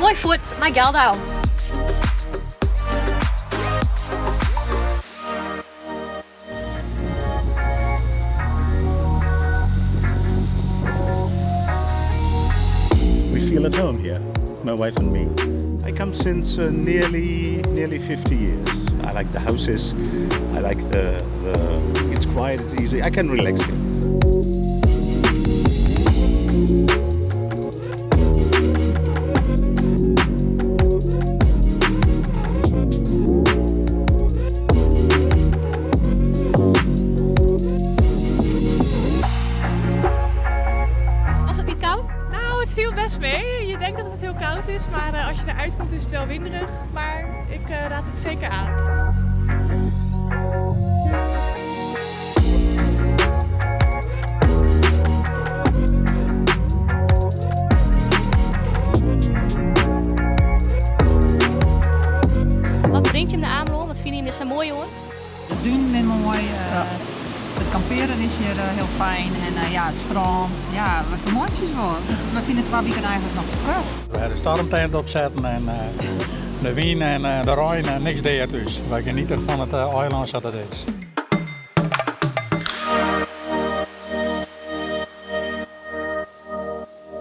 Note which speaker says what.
Speaker 1: Moai fuort nei Geldou.
Speaker 2: We feel at home here, my wife and me. I come since uh, nearly nearly 50 years. I like the houses. I like the, the it's quiet, it's easy. I can relax here.
Speaker 1: Was het niet koud?
Speaker 3: Nou, het viel best mee. Je denkt dat het heel koud is, maar eh, als je eruit komt is het wel winderig. Maar ik eh, raad het zeker aan.
Speaker 1: Wat bringt jim nei Amelân? Wat fine jim der sa moai oan?
Speaker 4: De dunen binne moai, it kampearen is hjir hiel fijn en ja, it strân. Ja, we fermeitsje ús wol. We fine twa wiken eigentlik noch te koart.
Speaker 5: We ha de stoarmtent opsetten en de wyn en de rein, niks deart ús. Wy geniete fan it eilân sa't it is.